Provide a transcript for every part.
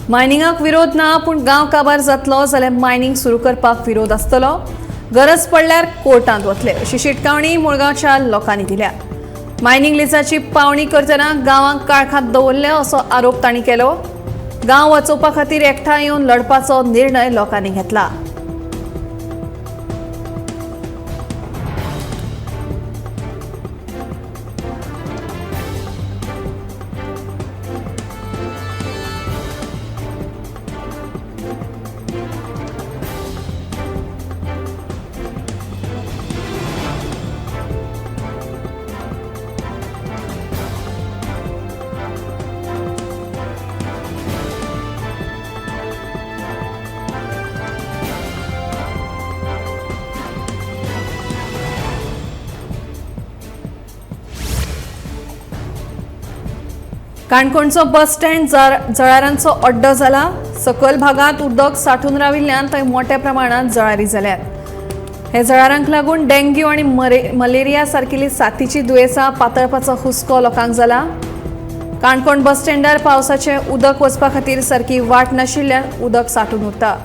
मायनिंगाक विरोध ना, पूण गांव काबार जातलो जाल्यार मायनिंग सुरू करपाक विरोध आसतलो। गरज पडल्यार कोर्टांत वतले अशी शिटकावणी मुळगांवच्या लोकांनी दिल्या। मायनिंग लिजाची पावणी करतना गांवांक काळखांत दवरले असो आरोप तांणी केलो। गांव वाचोवपा खातीर एकठांय येवन लढपाचो निर्णय लोकांनी घेतला। काणकोणचो बस स्टँड जळारांचो अड्डो जाला। सकयल भागांत उदक साठून राविल्ल्यान थंय मोठ्या प्रमाणात जळारी जाल्यात। हे जळारांक लागून डेंग्यू आनी मलेरिया सारकिल्ली साथीची दुयेंसां पातळपाचो हुस्को लोकांक जाला। काणकोण बस स्टँडार पावसाचें उदक वचपा खातीर सारकी वाट नाशिल्ल्यान उदक साठून उरता।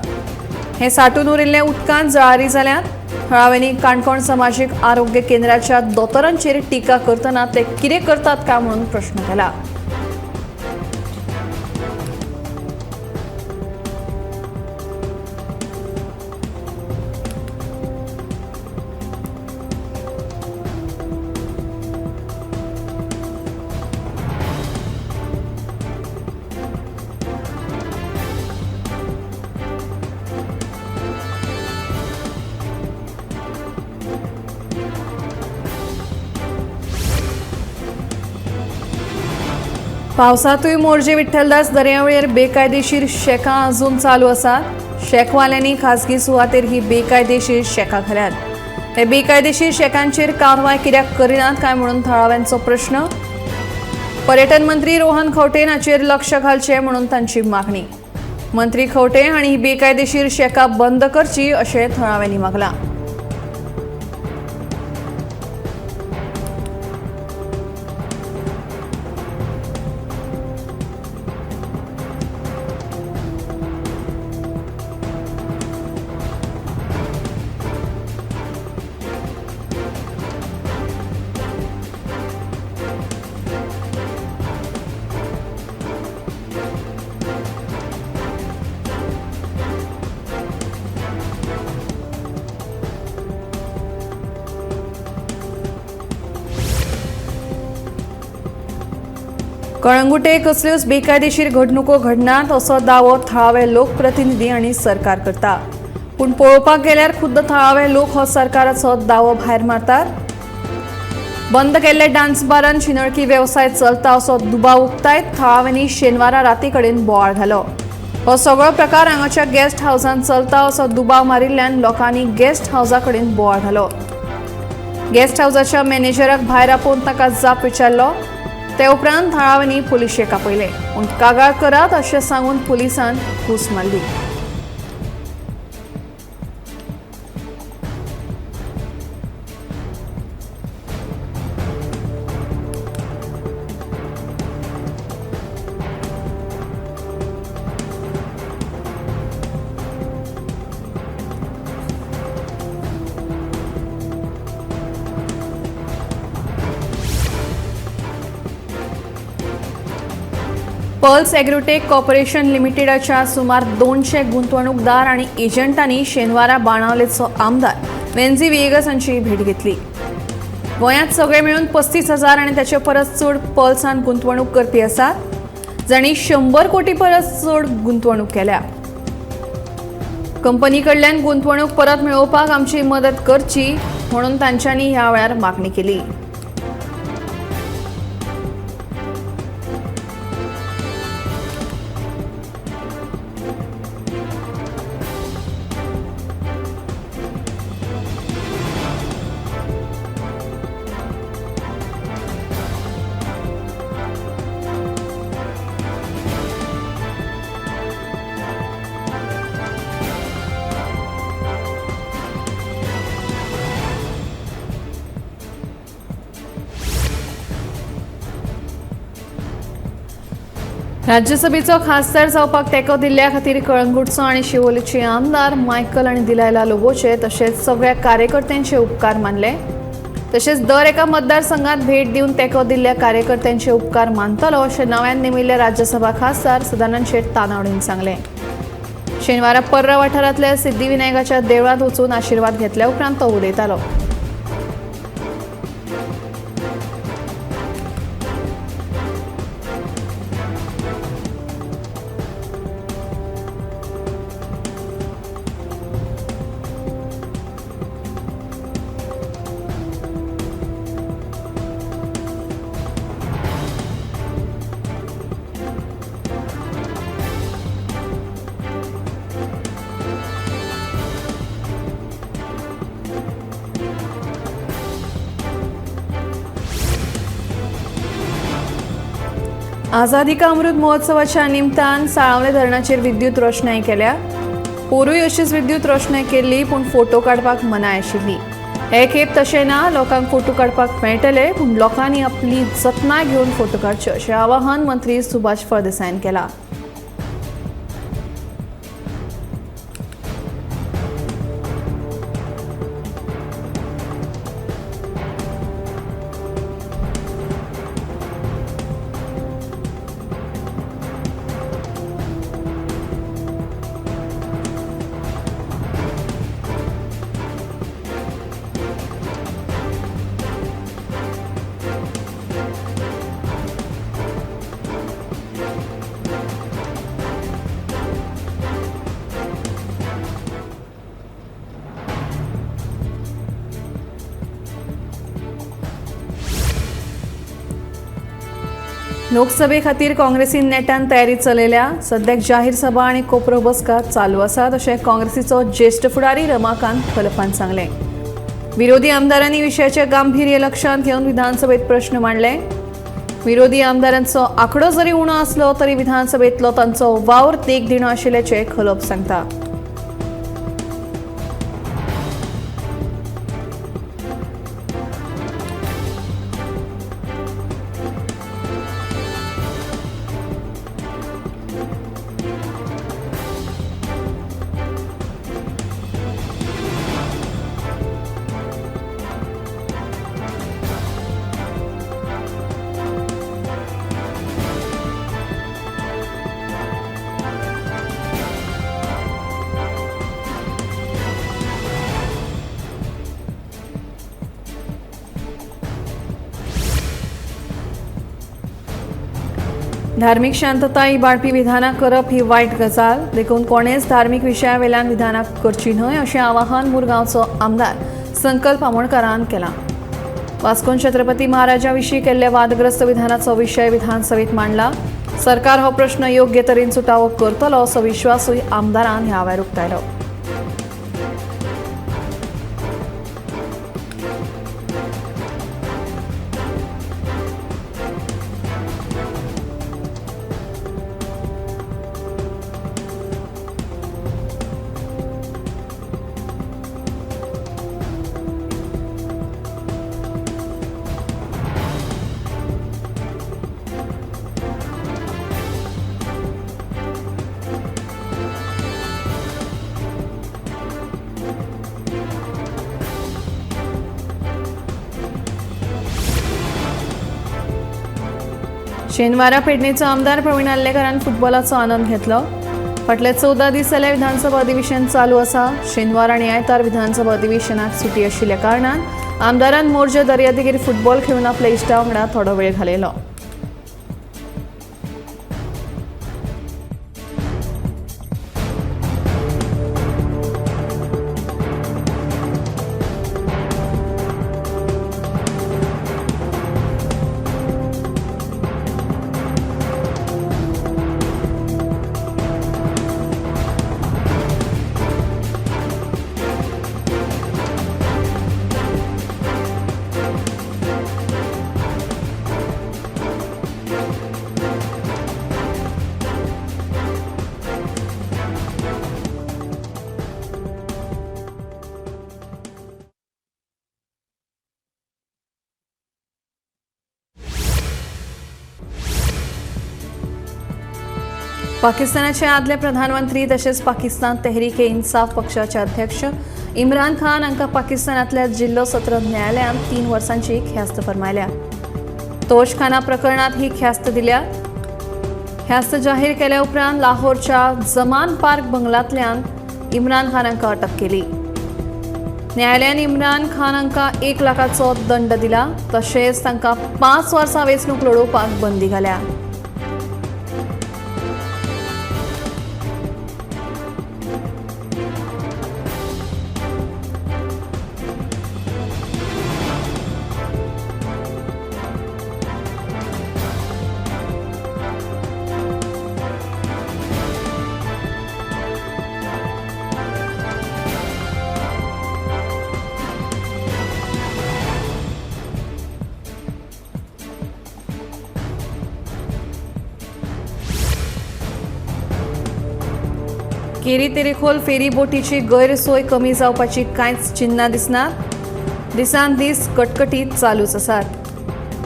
हे साठून उरिल्लें उदकांत जळारी जाल्यात। थळाव्यांनी काणकोण समाजीक आरोग्य केंद्राच्या दोतोरांचेर टिका करतना ते कितें करतात काय म्हणून प्रश्न केला। पावसांतूय मोरजे विठ्ठलदास दर्यावेळेर बेकायदेशीर शेकां अजून चालू आसात। शेकवाल्यांनी खासगी सुवातेर ही बेकायदेशीर शेकां घाल्यात। हे बेकायदेशीर शेकांचेर कारवाय कित्याक करिनात काय म्हणून थळाव्यांचो प्रश्न। पर्यटन मंत्री रोहन खंवटे हाचेर लक्ष घालचें म्हणून तांची मागणी। मंत्री खंवटे हांणी ही बेकायदेशीर शेकां बंद करची अशें थळाव्यांनी मागलां। कळंगुटे कसल्योच बेकायदेशीर घडणुको घडनात असो दावो थळावे लोकप्रतिनिधी आनी सरकार करता। पूण पळोवपाक गेल्यार खुद्द थळावे लोक हो सरकाराचो दावो भायर मारतात। बंद केल्ले डान्स बारान शिंदळकी वेवसाय चलता असो दुबाव उक्तायत थळाव्यांनी शेनवारा राती कडेन बोवाळ घालो। हो सगळो प्रकार हांगाच्या गेस्ट हावजान चलता असो दुबाव मारिल्ल्यान लोकांनी गेस्ट हावजा कडेन बोवाळ घालो। गेस्ट हावजाच्या मॅनेजराक भायर आपोवन ताका जाप विचारलो। ते उपरांत थळाव्यांनी पुलिशेक आपयले, पूण कागाळ करात अशें सांगून पुलिसान कूस मारली। पल्स एग्रोटेक कॉर्पोरेशन लिमिटेडाच्या सुमार 200 गुंतवणूकदार आणि एजंटांनी शेनवारा बाणावलेचो आमदार वेन्झी व्हिएगस हांची भेट घेतली। गोंयांत सगळे मेळून 35,000 आनी ताचे परस चड पल्सान गुंतवणूक करपी आसात, जांणी 100 कोटी परस चड गुंतवणूक केल्या। कंपनी कडल्यान गुंतवणूक परत मेळोवपाक आमची मदत करची म्हणून तांच्यांनी ह्या वेळार मागणी केली। राज्यसभेचो खासदार जावपाक तेंको दिल्ल्या खातीर कळंगूटचो आनी शिवोलेचे आमदार मायकल आनी दिलायला लोबोचे तशेंच सगळ्या कार्यकर्त्यांचे उपकार मानले. तशेंच दर एका मतदारसंघात भेट दिवन तेंको दिल्ल्या कार्यकर्त्यांचे उपकार मानतलो अशें नव्यान नेमिल्ल्या राज्यसभा खासदार सदानंद शेट तानावडेन सांगलें. शेनवारा पर्रा वाठारांतल्या सिद्धिविनायकाच्या देवळांत वचून आशिर्वाद घेतल्या उपरांत तो उलयतालो. आझादी का अमृत महोत्सवाच्या निमतान साळावले धरणाचेर विद्युत रोशणाय केल्या. पोरूय अशीच विद्युत रोशणाय केल्ली, पूण फोटो काडपाक मनाय आशिल्ली. हे खेप तशें ना, लोकांक फोटो काडपाक मेळटले, पूण लोकांनी आपली जतनाय घेवन फोटो काडचे अशें आवाहन मंत्री सुभाष फळदेसायान केलां. लोकसभे खातीर काँग्रेसीन नेटान तयारी चलयल्या. सद्याक जाहीर सभा आनी कोपरो बसका चालू आसात अशें काँग्रेसीचो ज्येश्ठ फुडारी रमाकांत खलपान सांगलें. विरोधी आमदारांनी विशयाचें गांभीर्य लक्षांत घेवन विधानसभेत प्रश्न मांडले. विरोधी आमदारांचो आंकडो जरी उणो आसलो तरी विधानसभेंतलो तांचो वावर देख दिणो आशिल्ल्याचें खलप सांगता. धार्मिक शांतता इबाडपी विधानां करप ही वायट गजाल, देखून कोणेच धार्मिक विशया वेल्यान विधानां करची न्हय अशें आवाहन मुरगांवचो आमदार संकल्प आमोणकारान केलां. वास्कोन छत्रपती महाराजा विशीं केल्ल्या वादग्रस्त विधानाचो विशय विधानसभेत मांडला. सरकार हो प्रश्न योग्य तरेन सुटावो करतलो असो विश्वासूय आमदारान ह्या वेळार उक्तायलो. शेनवारा पेडणेचो आमदार प्रवीण आर्लेकारान फुटबॉलाचो आनंद घेतलो. फाटले 14 दीस जाले विधानसभा अधिवेशन चालू आसा. शेनवार आनी आयतार विधानसभा अधिवेशनाक सुटी आशिल्ल्या कारणान आमदारान मोरजे दर्यादेगेर फुटबॉल खेळून आपल्या इश्टा वांगडा थोडो वेळ घालयलो. पाकिस्तानाचे आदले प्रधानमंत्री तशेंच पाकिस्तान तेहरीक ए इन्साफ पक्षाचे अध्यक्ष इम्रान खान हांकां पाकिस्तानांतल्या जिल्लो सत्र न्यायालयान 3 वर्सांची ख्यास्त फर्मायल्या. तोशखाना प्रकरणात ही ख्यास्त दिल्या. ख्यास्त जाहीर केल्या उपरांत लाहोरच्या जमान पार्क बंगलांतल्यान इम्रान खान हांकां अटक केली. न्यायालयान इम्रान खान हांकां 1 लाखाचो दंड दिला, तशेंच तांकां 5 वर्सां वेंचणूक लडोवपाक बंदी घाल्या. केरी तेरेखोल फेरी बोटीची गैरसोय कमी जावपाची कांयच चिन्नां दिसनात. दिसान दीस कटकटी चालूच आसात.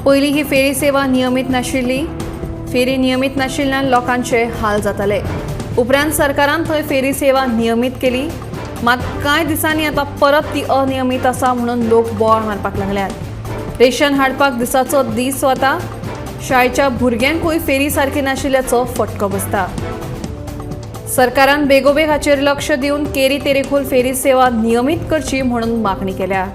पयलीं ही फेरी सेवा नियमीत नाशिल्ली. फेरी नियमीत नाशिल्ल्यान लोकांचे हाल जाताले. उपरांत सरकारान थंय फेरी सेवा नियमीत केली, मात कांय दिसांनी आतां परत ती अनियमीत आसा म्हणून लोक बोवाळ मारपाक लागल्यात. रेशन हाडपाक दिसाचो दीस वता. शाळेच्या भुरग्यांकूय फेरी सारकी नाशिल्ल्याचो फटको बसता. सरकारान बेगोबेग हाचेर लक्ष दिवन केरी तेरेखोल फेरी सेवा नियमीत करची म्हणून मागणी केल्या.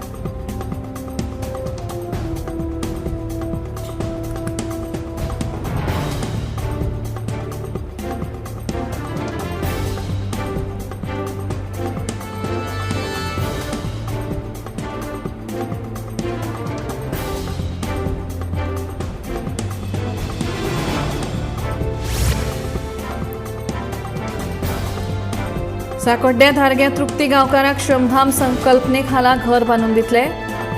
साकोड्ड्या धारग्या तृप्ती गांवकाराक श्रमधाम संकल्पने खाला घर बांदून दितले.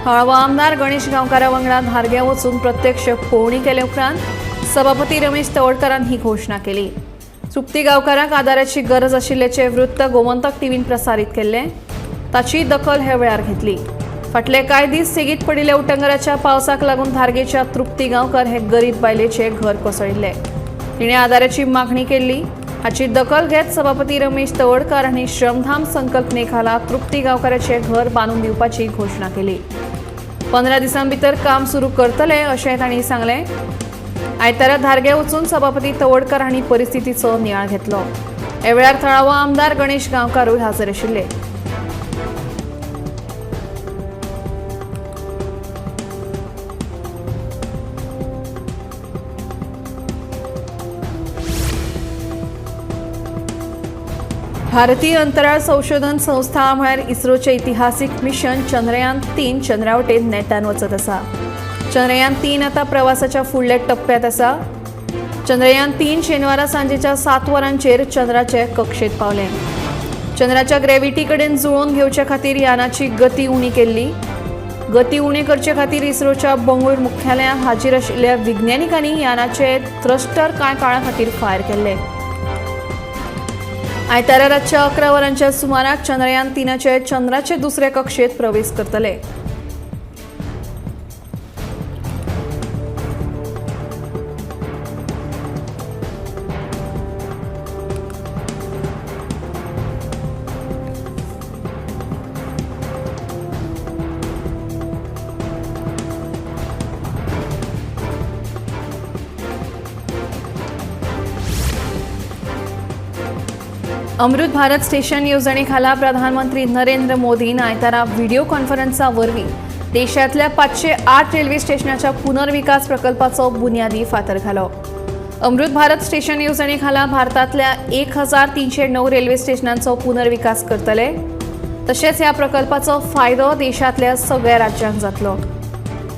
थळावो आमदार गणेश गांवकारा वांगडा धारग्या वचून प्रत्यक्ष पळोवणी केले उपरांत सभापती रमेश तवडकारान ही घोशणा केली. तृप्ती गांवकाराक आदाराची गरज आशिल्ल्याचें वृत्त गोमंतक टीव्हीन प्रसारीत केल्लें, ताची दखल ह्या वेळार घेतली. फाटले कांय दीस सेगीत पडिल्ल्या उटंगराच्या पावसाक लागून धारगेच्या तृप्ती गांवकर हे गरीब बायलेचें घर कोसळिल्लें. तिणें आदाराची मागणी केल्ली. हाची दखल घेत सभापती रमेश तवडकार हांणी श्रमधाम संकल्पने खाला तृप्ती गांवकाराचें घर बांदून दिवपाची घोशणा केली. 15 दिसां भितर काम सुरू करतले अशें तांणी सांगलें. आयतारा धारगे वचून सभापती तवडकार हांणी परिस्थितीचो नियाळ घेतलो. ह्या वेळार थळावो आमदार गणेश गांवकारूय हजर आशिल्ले. भारतीय अंतराळ संशोधन संस्था म्हळ्यार इस्रोचें इतिहासीक मिशन चंद्रयान 3 चंद्रा वटेन नेटान वचत आसा. चंद्रयान 3 आतां प्रवासाच्या फुडल्या टप्प्यांत आसा. चंद्रयान 3 शेनवारा सांजेच्या 7 वरांचेर चंद्राचे कक्षेत पावलें. चंद्राच्या ग्रॅव्हिटी कडेन जुळोवन घेवचे खातीर यानाची गती उणी केल्ली. गती उणी करचे खातीर इस्रोच्या बंगळूर मुख्यालयांत हाजीर आशिल्ल्या विज्ञानिकांनी यानाचे थ्रस्टर कांय काळा खातीर फायर केल्ले. आयतारा रातच्या 11 वरांच्या सुमाराक चंद्रयान 3 चंद्राचे दुसऱ्या कक्षेत प्रवेश करतले. अमृत भारत स्टेशन येवजणेखाला प्रधानमंत्री नरेंद्र मोदीन आयतारा व्हिडिओ कॉन्फरन्सा वरवीं देशांतल्या 508 रेल्वे स्टेशनाच्या पुनर्विकास प्रकल्पाचो बुन्यादी फातर घालो. अमृत भारत स्टेशन येवजणेखाला भारतांतल्या 1309 रेल्वे स्टेशनांचो पुनर्विकास करतले. तशेंच ह्या प्रकल्पाचो फायदो देशांतल्या सगळ्या राज्यांक जातलो.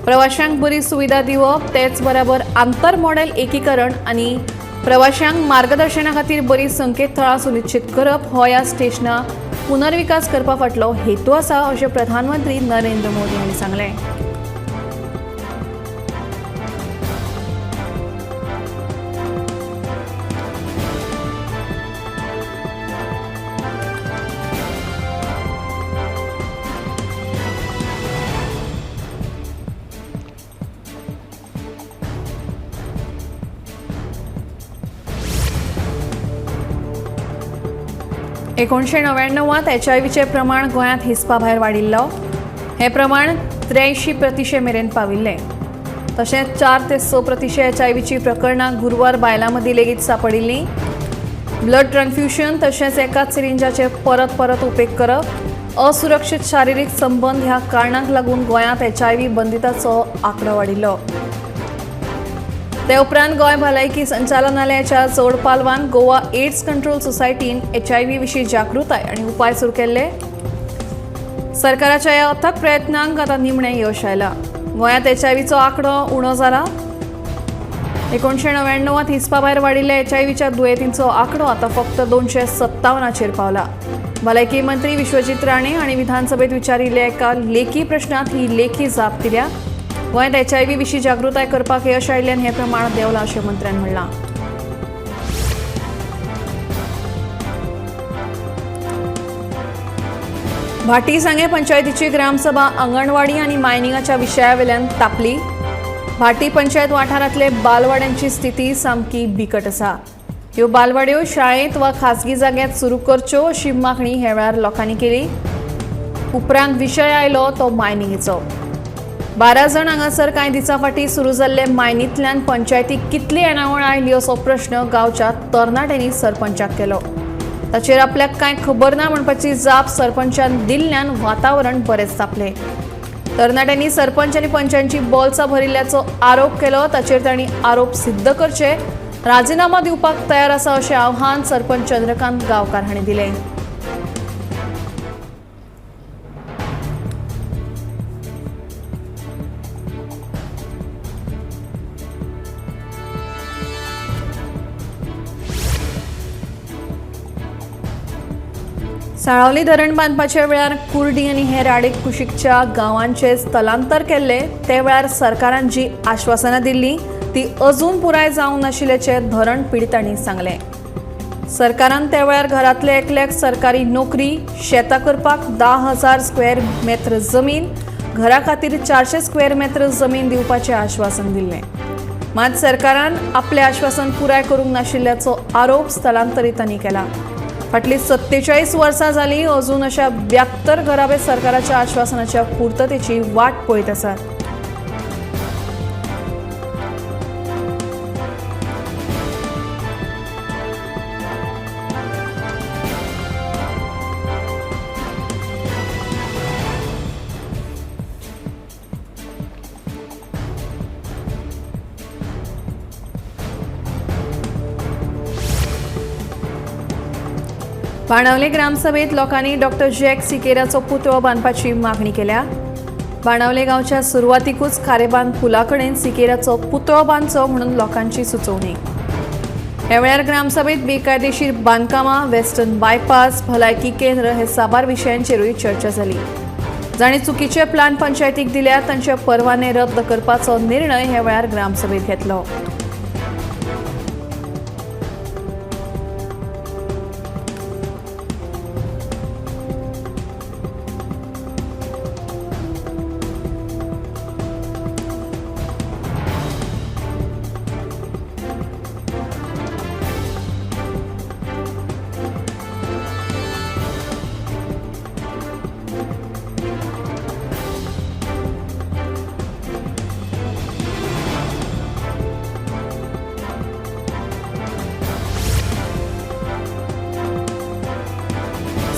प्रवाशांक बरी सुविधा दिवप, तेच बराबर आंतर मॉडेल एकीकरण आनी प्रवाशांक मार्गदर्शना खातीर बरी संकेतथळां सुनिश्चित करप हो ह्या स्टेशनां पुनर्विकास करपा फाटलो हेतू आसा अशें प्रधानमंत्री नरेंद्र मोदी हांणी सांगलें. 1999त एचआयव्हीचें प्रमाण गोंयांत हिसपा भायर वाडिल्लो. हें प्रमाण 83% मेरेन पाविल्लें. तशेंच 4 ते 6% एचआयव्हीची प्रकरणां गुरवार बायलां मदीं लेगीत सांपडिल्लीं. ब्लड ट्रान्फ्युशन तशेंच एकाच सिरिंजाचे परत परत उपेग करप, असुरक्षीत शारिरीक संबंद ह्या कारणांक लागून गोंयांत एचआयव्ही बंदिताचो आंकडो वाडिल्लो. ते उपरांत गोंय भलायकी संचालनालयाच्या जोड पालवान गोवा एड्स कंट्रोल सोसायटीन एचआयव्ही विशीं जागृताय आनी उपाय सुरू केल्ले. सरकाराच्या ह्या अथक प्रयत्नांक आतां निमणें यश आयलां. गोंयांत एचआयव्हीचो आंकडो उणो जाला. 1999त हिसपा भायर वाडिल्ल्या एचआयव्हीच्या दुयेंतींचो आंकडो आतां फक्त 257चेर पावला. भलायकी मंत्री विश्वजीत राणे हांणी विधानसभेत विचारिल्ल्या एका लेखी प्रश्नांत ही लेखी जाप दिल्या. गोंयांत एचआयव्ही विशीं जागृताय करपाक यश आयिल्ल्यान हें प्रमाण देंवलां अशें मंत्र्यान म्हणलां. भाटी सांगें पंचायतीची ग्रामसभा अंगणवाडी आनी मायनिंगाच्या विशयावेल्यान तापली. भाटी पंचायत वाठारांतले बालवाड्यांची स्थिती सामकी बिकट आसा. ह्यो बालवाड्यो शाळेंत वा खासगी जाग्यांत सुरू करच्यो अशी मागणी ह्या वेळार लोकांनी केली. उपरांत विशय आयलो तो मायनिंगेचो. 12 जाण हांगासर कांय दिसां फाटीं सुरू जाल्ले मायनींतल्यान पंचायतीक कितली येणावळ आयली असो प्रश्न गांवच्या तरणाट्यांनी सरपंचाक केलो. ताचेर आपल्याक कांय खबर ना म्हणपाची जाप सरपंचान दिल्ल्यान वातावरण बरेंच तापलें. तरणाट्यांनी सरपंच आनी पंचांची बोल्सां भरिल्ल्याचो आरोप केलो. ताचेर तांणी आरोप सिद्ध करचे, राजिनामा दिवपाक तयार आसा अशें आव्हान सरपंच चंद्रकांत गांवकार हांणी दिलें. साळावली धरण बांदपाच्या वेळार कुर्डी आनी हेर आडे कुशीकच्या गांवांचे स्थलांतर केल्ले ते वेळार सरकारान जी आश्वासनां दिल्ली ती अजून पुराय जावंक नाशिल्ल्याचें धरण पिडितांनी सांगलें. सरकारान त्या वेळार घरांतले एकल्याक सरकारी नोकरी, शेतां करपाक 10,000 स्क्वेअर मेत्र जमीन, घरा खातीर 400 स्क्वेअर मेत्र जमीन दिवपाचें आश्वासन दिल्लें. मात सरकारान आपलें आश्वासन पुराय करूंक नाशिल्ल्याचो आरोप स्थलांतरितांनी केला. फाटलीं 47 वर्सां जालीं अजून अशा 72 घराबे सरकाराच्या आश्वासनाच्या पुर्ततेची वाट पळयत आसात. बाणावले ग्रामसभेत लोकांनी डॉक्टर जॅक सिकेराचो पुतळो बांदपाची मागणी केल्या. बाणावले गांवच्या सुरवातीकूच खारेबांद पुला कडेन सिकेराचो पुतळो बांदचो म्हणून लोकांची सुचोवणी. ह्या वेळार ग्रामसभेत बेकायदेशीर बांदकामां, वेस्टर्न बायपास, भलायकी केंद्र हे साबार विशयांचेरूय चर्चा जाली. जांणी चुकीचे प्लान पंचायतीक दिल्यात तांचे परवाने रद्द करपाचो निर्णय ह्या वेळार ग्रामसभेत घेतलो.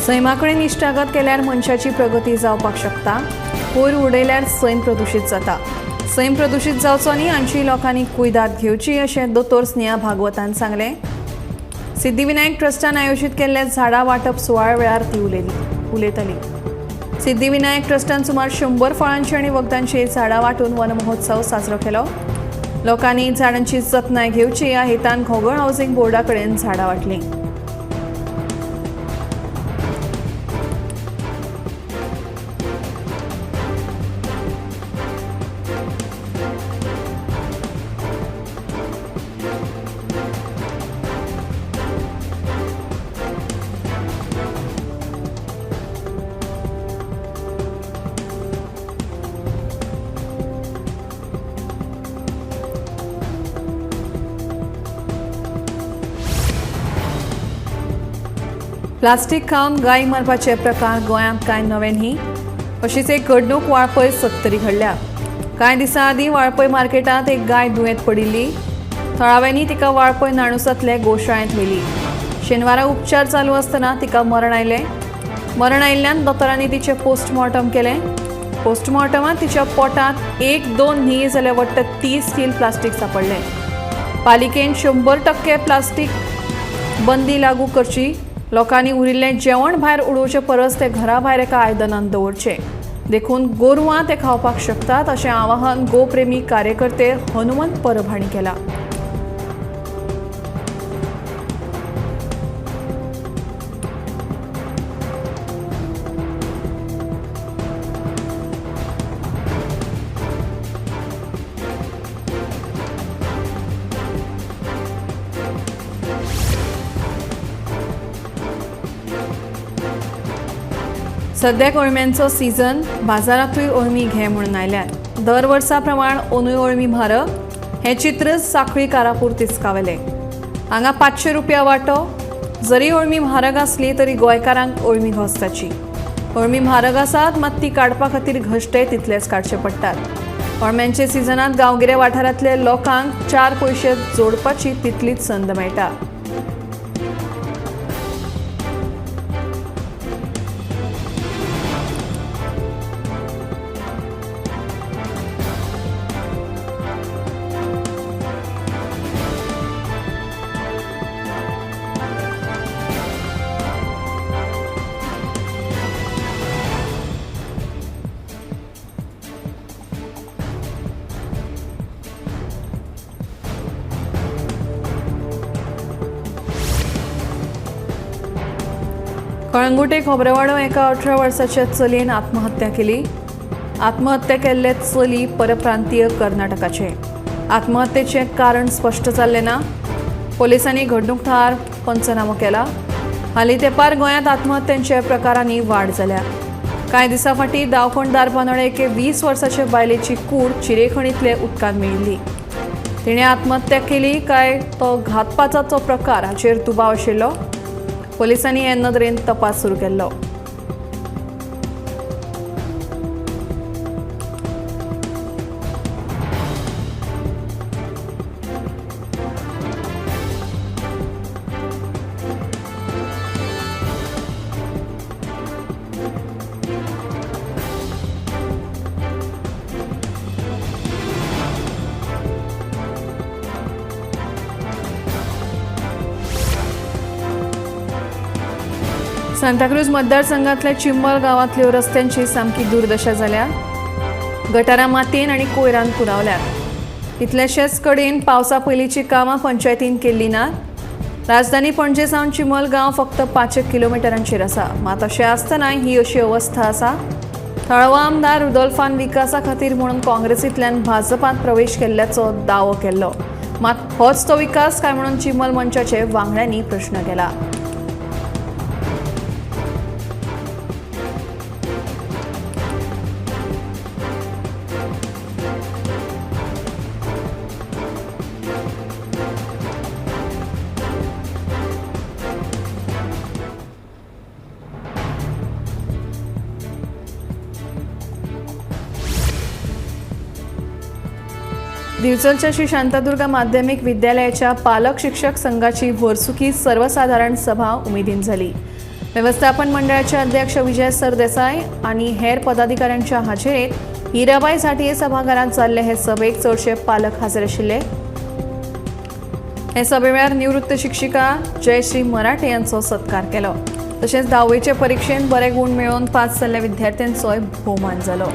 सैमा कडेन इश्टागत केल्यार मनशाची प्रगती जावपाक शकता. कोयर उडयल्यार सैम प्रदुशीत जाता. सैम प्रदुशीत जावचो न्ही हांची लोकांनी कुयदाद घेवची अशें दोतोर स्नेहा भागवतान सांगलें. सिद्धिविनायक ट्रस्टान आयोजीत केल्ल्या झाडां वांटप सुवाळ्या वेळार ती उलयताली. सिद्धिविनायक ट्रस्टान सुमार 100 फळांची आनी वखदांची झाडां वांटून वन महोत्सव साजरो केलो. लोकांनी झाडांची जतनाय घेवची ह्या हेतान घोगळ हावसिंग बोर्डा कडेन झाडां वांटलीं. प्लास्टीक खावन गाय मारपाचे प्रकार गोंयांत कांय नवे न्ही। अशीच एक घडणूक वाळपय सत्तरी घडल्या। कांय दिसां आदीं वाळपय मार्केटांत एक गाय दुयेंत पडिल्ली। थळाव्यांनी तिका वाळपय नाणूसांतले गोशाळेंत व्हेली। शेनवारा उपचार चालू आसतना तिका मरण आयलें। मरण आयिल्ल्यान दोतोरांनी तिचें पोस्टमॉर्टम केलें। पोस्टमॉर्टमांत तिच्या पोटांत 1-2 न्ही जाल्यार वट्ट 30 कील प्लास्टीक सांपडलें। पालिकेन 100% प्लास्टीक बंदी लागू करची। लोकांनी उरिल्लें जेवण भायर उडोवचे परस तें घरा भायर एका आयदनान दवरचें, देखून गोरवां तें खावपाक शकतात अशें आवाहन गोप्रेमी कार्यकर्ते हनुमंत परब हांणी केलां। सद्याक अळम्यांचो सीझन, बाजारांतूय अळमी घे म्हणून आयल्यात। दर वर्सा प्रमाण अंदूय अळमी म्हारग। हें चित्र सांखळी कारापूर तिस्कावेलें। हांगा 500 रुपया वांटो। जरी अळमी म्हारग आसली तरी गोंयकारांक अळमी घोस्ताची। अळमी म्हारग आसात, मात ती काडपा खातीर घश्टे तितलेच काडचे पडटात। अळम्यांच्या सिजनांत गांवगिऱ्या वाठारांतल्या लोकांक 4 पयशे जोडपाची तितलीच संद मेळटा। कळंगुटे खोबरेवाडो एका 18 वर्साच्या चलयेन आत्महत्या केली। आत्महत्या केल्ले चली परप्रांतीय कर्नाटकाचे। आत्महत्येचें कारण स्पश्ट जाल्लें ना। पोलिसांनी घडणूक थळार पंचनामो केला। हालीं तेंपार गोंयांत आत्महत्यांच्या प्रकारांनी वाड जाल्या। कांय दिसां फाटीं दावखण दारबांदोडे एके 20 वर्साचे बायलेची कूड चिरेखणींतले उदकांत मेळिल्ली। तिणें आत्महत्या केली काय तो घातपाताचो प्रकार हाचेर दुबाव आशिल्लो। पोलिसांनी हे नदरेन तपास सुरू केल्लो। सांताक्रूज मतदारसंघातल्या चिंबल गांवांतल्यो रस्त्यांची सामकी दुर्दशा जाल्या। गटारां मातयेन आनी कोयरान पुरावल्यात। कितलेशेच कडेन पावसा पयलींची कामां पंचायतीन केल्ली नात। राजधानी पणजे सावन चिंबल गांव फक्त 5 किलोमिटरांचेर आसा, मात अशें आसतना ही अशी अवस्था आसा। थळावो आमदार रुदोल्फान विकासा खातीर म्हणून काँग्रेसींतल्यान भाजपांत प्रवेश केल्ल्याचो दावो केल्लो, मात होच तो विकास काय म्हणून चिंबल मंचाचे वांगड्यांनी प्रश्न केला। दिवचलच्या श्री शांतादुर्गा माध्यमिक विद्यालयाच्या पालक शिक्षक संघाची वर्सुकी सर्वसाधारण सभा उमेदीन झाली। व्यवस्थापन मंडळाचे अध्यक्ष विजय सरदेसाय आणि हेर पदाधिकाऱ्यांच्या हाजेरीत हिराबाई झाटिये सभाघरात जाल्ले हे सभेक चडशे पालक हजर आशिल्ले। हे सभे वेळार निवृत्त शिक्षिका जयश्री मराठे यांचो सत्कार केलो। तशेंच 10वीचे परीक्षेत बरे गुण मेळोवन पास जाल्ल्या विद्यार्थ्यांचोय भोवमान जालो।